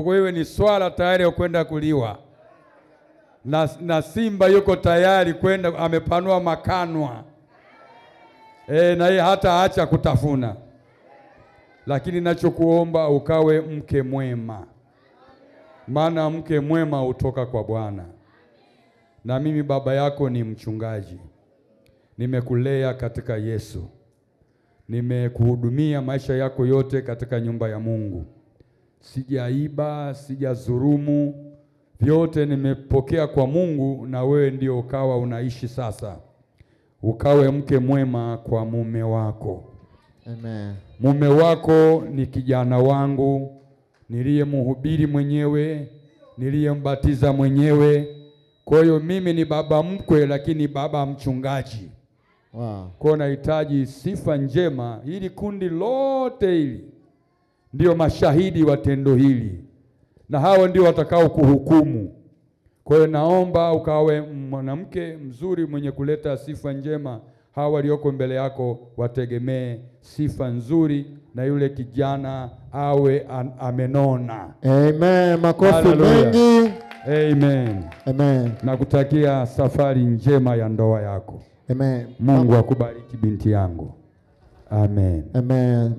Wewe ni swala tayari ya kwenda kuliwa na simba yuko tayari kwenda, amepanua makanwa na yeye hata acha kutafuna. Lakini nachokuomba ukawe mke mwema, maana mke mwema hutoka kwa Bwana. Na mimi baba yako ni mchungaji, nimekulea katika Yesu, nimekuhudumia maisha yako yote katika nyumba ya Mungu. Sijaiba, sijadhulumu, vyote nimepokea kwa Mungu, na wewe ndio ukawa unaishi sasa. Ukawe mke mwema kwa mume wako. Amen. Mume wako ni kijana wangu niliyemhubiri mwenyewe, niliyembatiza mwenyewe. Kwa hiyo mimi ni baba mkwe, lakini baba mchungaji. Kwa hiyo nahitaji sifa njema. Hili kundi lote hili ndio mashahidi wa tendo hili, na hao ndio watakao kuhukumu. Kwa hiyo naomba ukawe mwanamke mzuri mwenye kuleta sifa njema. Hawa walioko mbele yako wategemee sifa nzuri, na yule kijana awe amenona. Amen. Makofi Hallelujah. mengi. Amen. Amen. Nakutakia safari njema ya ndoa yako. Amen. Mungu akubariki binti yangu. Amen. Amen.